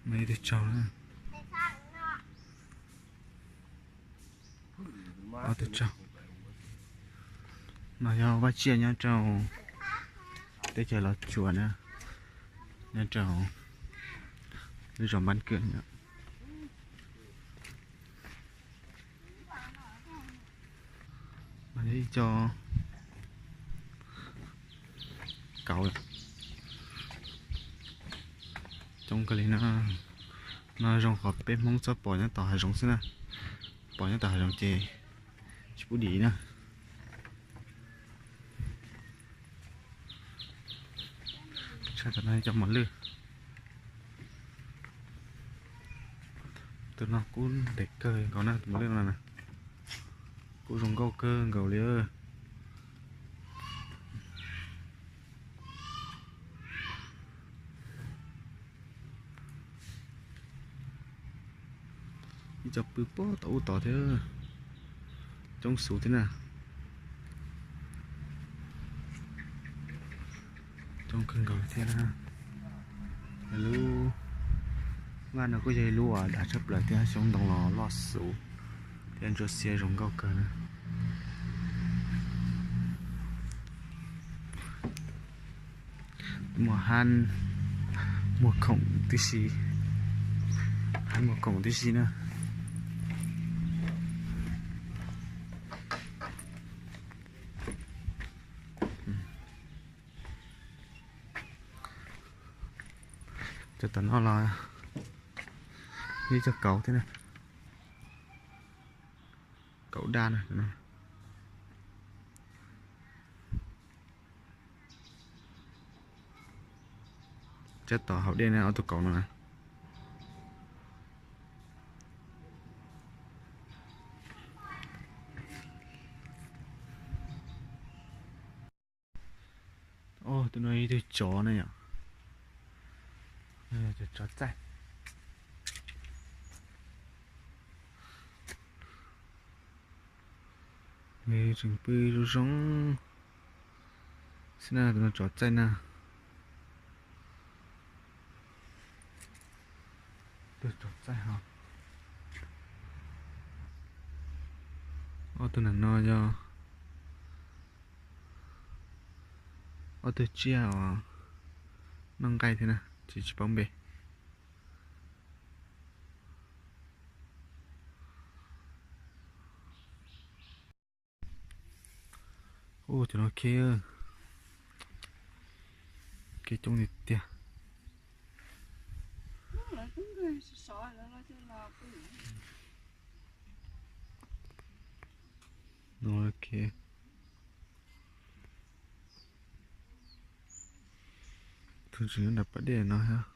Muaj ib tug tsaug na. Ob tug tsaug. No yog vaj tsiaj nyob rau teb chaws Los Tsuas na, nyob rau lub zos Npab Kawm. Ib co kauv coob kawg li na. No zoo qhov peb Hmoob txhob pom nyob tom hav zoov xwb na. Pom nyob tom hav zoov ces tsis pub dim na. Tshaj tom no cov mos lwj. Tus no kuj ntev kawg nkaus na, tus mos lwj no na. Kuj zoo nkauj kawg nkaus li. Ib co pw puag tom ub tod thiab. Coob xus thiab na. Coob kawg nkaus thiab na. Lub vaj no kuj yog ib lub uas dav tshaj plaws thiab, xyoob ntoo los loj xus thiab, ntsuab xiab zoo nkauj kawg na. Muaj hab muag khoom tib si, hab muag khoom tib si na. Cov tom no los ib co kauv thiab na. Kauv daj na. Cov tom hauv dej na, ob tug kauv no na. Tus no ib tug tsov na yom. Tsov txaij. Nws tseem pw zoo zoo xwb na, tus no tsov txaij na. Tus tsov txaij ho. Ob tug ntawm no yog ob tug tsiaj uas noj nqaij thiab na, tsis tsis paub npe. Ua cov no kheb, kheb coob tiag tiag. No kheb. Tus tseem nyob nram pas dej no thiab.